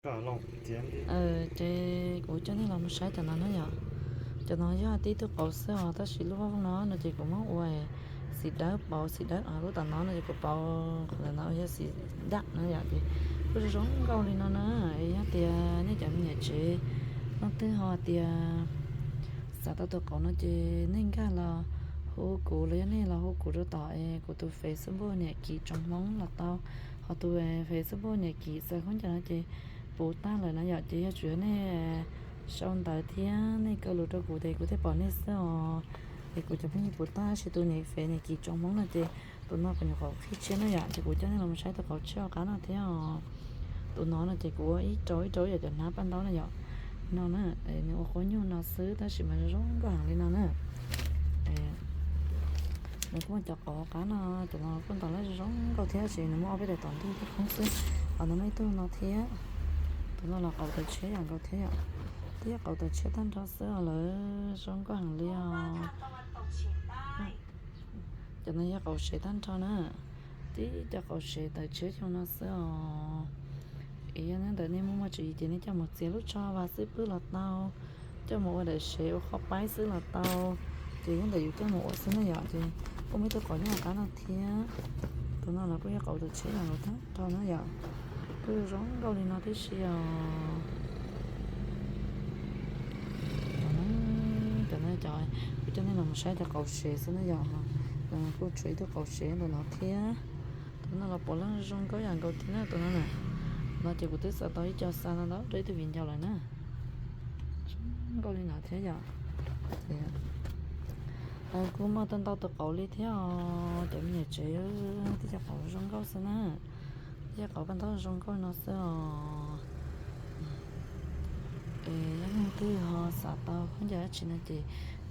Ces kuv coj nej los mus saib cov no na yom. Cov no yog tib tug qauv xwb os, tab sis lub vaj no no ces kuv muab ua xim dawb pauv, xim dawb os. Lub tom no no ces kuv pauv qhov ntawm no yog xim daj no yom, ces kuj zoo zoo nkauj li no na. Yog tias nej cov me nyuam tsev leej twg ho tias xav tau tus qauv no ces nej nkag los hu kuv los yog nej los hu kuv rau tom kuv tus Facebook Niam Kim Tsoom Hmoob los tau. Ho tus Facebook Niam Kim Xav Khaub Ncaws no ces puv tag lawm no yom, ces yog tsuas yog nej sau ntawv thiab nej kaw lus rau kuv ces kuv thiaj pom nej xwb os. Es kuv cov phooj ywg puv tag, tab sis tus Niam Kim Tsoom Hmoob no ces tus no kuv nyuam qhuav qhib tshiab na yom, ces kuv coj nej los mus saib tus qauv tshiab qab no thiab os. Tus no no ces kuv ua ib rau ib rau ib yam cov hnab paj ntaub na yom. No na, nws ua quab nyuj no xwb tab sis mas zoo nkauj heev li no na. Nws kuj muaj cov qauv qab no, cov no kuj ntaus laj zoo nkauj thiab, tab sis nws muaj ob peb daim tom ntej thiab khoob xwb. Ho nws muaj ib tug no thiab, tus no los qauv tawv tshiab yam nkaus thiab yom. Twb yog qauv tawv tshiab tag nrho xwb os, lawv zoo nkauj heev li os. Cov no yog qauv sev tag nrho na, tib cov qauv sev tawv tshiab xyoo no xwb os. Es yog nej ntawm nej muaj muaj tswv yim ces nej coj mus txiav lub tsho vas xwb pwb los tau, coj mus ua daim sev ua qhov paib xwb los tau. Ces yog ntawm yus coj mus ua xwb na yom, ces kuj muaj ib tug qauv nyob qab no thiab. Tus no los kuj yog qauv tawv tshiab yam nkaus tag nrho na yom, kuj zoo nkauj li no tib si os. Cov no, cov no cov, kuv coj nej los mus saib cov qauv sev xwb na yom. Kuj tshuav ib tug qauv sev ntawm no thiab. Tus no los puav leej zoo nkauj yam nkaus thiab na tus no na. No ces kuv twb xav tau ib co xa no ntau rau ib tug viv ncaus lawm na. Zoo nkauj li no thiab yom. Kuj muaj tau ntau tus qauv li thiab os cov me nyuam tsev, tib co qauv zoo nkauj xwb na. Tib co qauv paj ntaub zoo nkauj no xwb os. Es yog leej twg ho xav tau khaub ncaws dab tsi no ces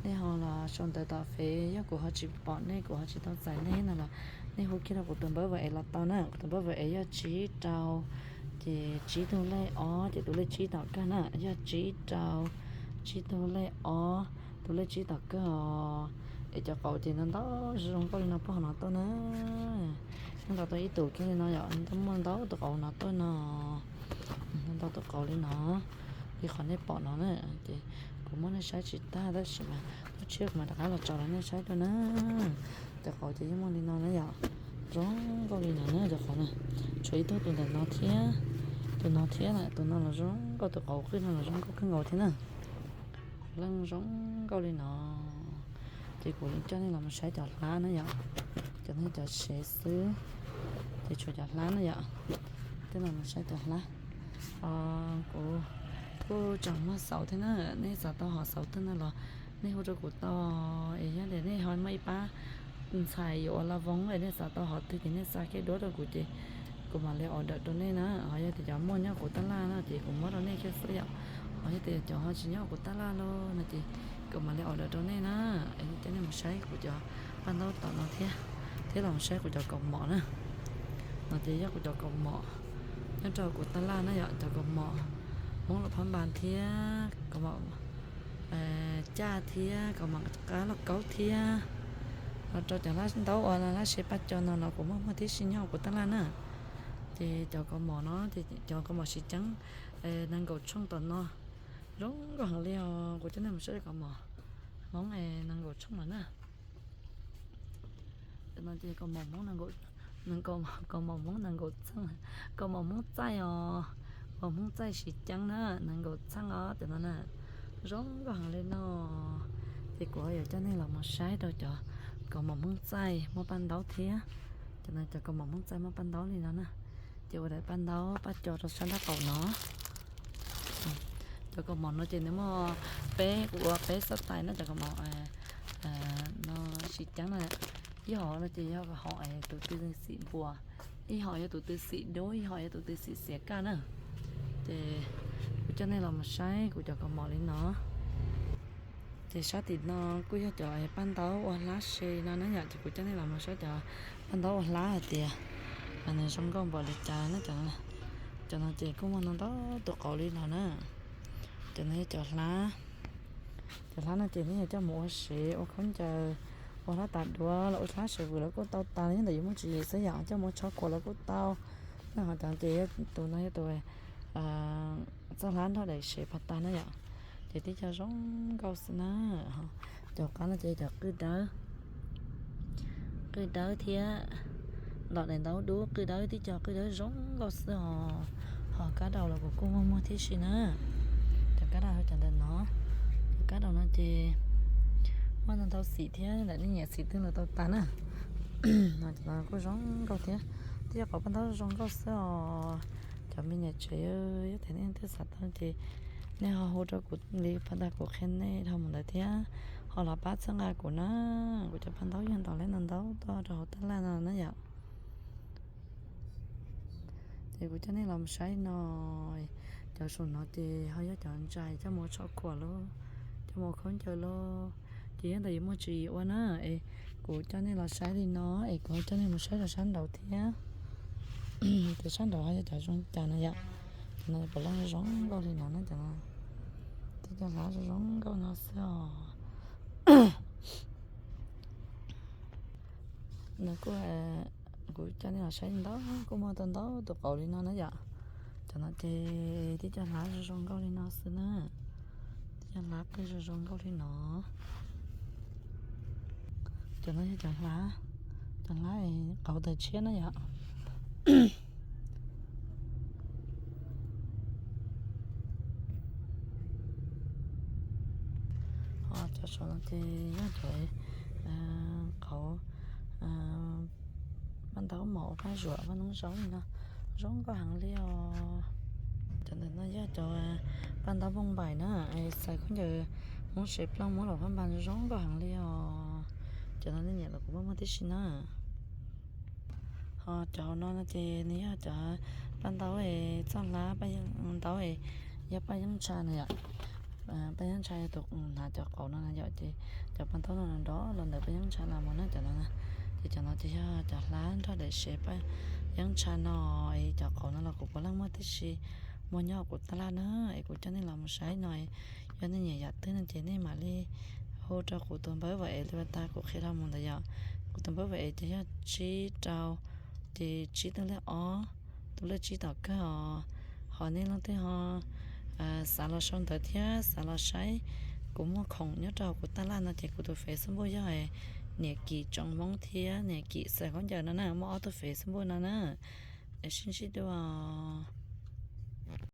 nej ho los sau ntawv tom Fev, yog kuv ho tsis pom nej, kuv ho tsis tau txais nej no los nej hu kiag rau kuv tus npawb Viber los tau na. Kuv tus npawb Viber yog tsib rau, ces tsib tug lej ob, ces tus lej tsib tom kawg na, yog tsib rau, tsib tug lej ob, tus lej tsib tom kawg os. Es cov qauv ces ntau ntau zoo nkauj li no puag hauv no tuaj na. Nyob ntau tau ib tug kiag li no yom, muaj ntau tus qauv no tuaj no. Ntau tus qauv li no, li qhov nej pom no na. Ces kuv muab nej saib tsis tag tab sis mas lub tshiab kuv mam rov qab los tso rau nej saib dua na. Cov qauv ces yeej muaj li no na yom, zoo nkauj li no na cov qauv na. Tshuav ib tug tus ntawm no thiab, tus no thiab na, tus no los zoo nkauj, tus qauv qwj no los zoo nkauj kawg nkaus thiab na. Leej zoo nkauj li no. Ces kuv coj nej los mus saib cov hlab na yom. Cov no cov sev xwb, ces tshuav cov hlab na yom. Coj los mus saib cov hlab. Kuv kuj tseem muag xauv thiab na, nej xav tau hom xauv twg no los nej hu rau kuv tau. Es yog tias nej ho muaj ib pab ntxhais yuav ua la voos es nej xav tau hom twg ces nej xa kiag duab rau kuv ces kuv mam li order rau nej na. Ho yog tias cov muaj nyob kuv tab laj no ces kuv muab rau nej kiag xwb yom. Ho yog tias cov ho tsis nyob kuv tab laj los no ces kuv mam li order rau nej na. Coj nej mus saib kuv cov paj ntaub tom no thiab, thiab los mus saib kuv cov kaus mom na. No ces yog kuv cov kaus mom nyob rau kuv tab laj na yom, cov kaus mom Hmoob Luam Phab Npas thiab kaus mom caj thiab kaus mom qab lauj kaub thiab. Los rau cov hlab ntaub uas hlab sev paj co no los kuv muaj muag tib si nyob kuv tab laj na. Ces cov kaus mom no ces cov kaus mom siv ceeb nees nkaum tshooj tom no zoo nkauj heev li os. Kuv coj nej mus saib kaus mom Hmoob nees nkaum tshooj lawm na. No ces kaus mom Hmoob, kaus mom Hmoob nees nkaum txheej, kaus mom Hmoob txaij os, kaus Hmoob txaij siv ceeb na, nees nkaum txheej os cov no na. Zoo nkauj heev li no. Ces kuv yuav coj nej los mus saib rau cov kaus mom Hmoob txaij muaj paj ntaub thiab. Cov no cov kaus mom Hmoob txaij muaj paj ntaub li no na. Ces ua daim paj ntaub paj co rau sab nraub qaum no. Cov kaus mom no ces nws muaj peb, kuv ua peb xab tais na cov kaus mom no siv ceeb na. Ib hom no ces yog hom tus twg xim npua, ib hom yog tus twg xim dub, ib hom yog tus twg xim xiav kaj na. Ces kuv coj nej los mus saib kuv cov kaus mom li no. Ces sab tim no kuj yog cov paj ntaub ua hlab se no na yom, ces kuv coj nej los mus saib cov paj ntaub ua hlab hais tias nws zoo nkauj npaum li cas na. Cov no ces kuj muaj ntau ntau tus qauv li no na. Cov no yog cov hlab. Cov hlab no ces nej yuav coj mus ua sev, ua khaub ncaws, ua hlab tas duav los ua hlab sawv vwm los kuj tau tas, yog ntawm yus muaj tswv yim xwb yom, coj mus tsho khuam los kuj tau. Na ho cov ces tus no yog tus txoj hlab nrog daim sev pas tas na yom. Ces tib co zoo nkauj xwb na. Cov qab no ces cov qwj dawb, qwj dawb thiab ntom daim ntaub dub qwj dawb, tib co qwj dawb zoo nkauj xwb os. Ho kab daus los kuv kuj muaj muag tib si na. Cov kab daus cov ntawm no, cov kab daus no ces muaj ntau ntau xim thiab, ntawm nej nyiam xim twg los tau tas na. No cov no kuj zoo nkauj thiab, tib co qauv paj ntaub zoo nkauj xwb os. Cov me nyuam tsev, yog tias nej twb xav tau ces nej ho hu rau kuv li pas tas kuv qhia nej dhau mus ntawd thiab. Ho los pab txhawb nqa kuv na, kuv cov paj ntaub yog ntaus leb ntaus ntaub tuaj rau hauv tab laj no na yom. Ces kuv coj nej los mus saib no, cov saum no ces ho yog cov ntsais coj mus ua tshoj khuam lauj, coj mus ua khaub ncaws lauj. Ces yog ntawd yuav muaj tswv yim ua na, es kuv coj nej los saib li no, es kuv ho coj nej mus saib rau sab nraud thiab. Ces sab nraud ho yog cov zoo cas no yom. Cov no puav leej zoo nkauj li no na, cov no tib co hlab zoo zoo nkauj no xwb os. No kuj, kuv coj nej los saib ntau, kuj muaj tau ntau tus qauv li no na yom. Cov no ces tib co hlab zoo zoo nkauj li no xwb na. Tib co hlab qwj zoo zoo nkauj li no. Cov no yog cov hlab, cov hlab qauv tawg tshiab na yom. Ho cov saum no ces yog cov qauv paj ntaub mos ua paj zuam paj noob zaub li no, zoo nkauj heev li os. Cov ntawm no yog cov paj ntaub npoo npaim na, xaws khaub ncaws Hmoob sev plooj muab los paj npas zoo nkauj heev li os. Cov no nej nyiam los kuv muaj muag tib si na. Ho cov hauv no no ces nws yog cov paj ntaub, txoj hlab paj yeeb ntaub, yog paj yeeb ntsha na yom. Paj yeeb ntsha yog tus hnav cov qauv no na yom, ces cov paj ntaub no nrov los ntawm paj yeeb ntsha los mus na cov no. Ces cov no ces yog cov hlab nrog daim sev paj yeeb ntsha no, es cov qauv no los kuv puav leej muaj tib si, muaj nyob kuv tab laj na, es kuv coj nej los mus saib no. Yog nej nyiam yam twg no ces nej mam li hu rau kuv tus npawb Vam Ev li pas tas kuv qhia dhau mus ntawd yom. Kuv tus npawb Vam Ev ces yog tsib rau, ces tsib tus lej ob, tus lej tsib tom kawg os. Ho nej leej twg ho xav los sau ntawv thiab xav los saib kuv muag khoom nyob rau hauv kuv tab laj no ces kuv tus Facebook yog Niam Kim Tsoom Hmoob thiab Niam Kim xaws khaub ncaws no na, muaj ob tug Facebook no na. Es sib ntsib dua.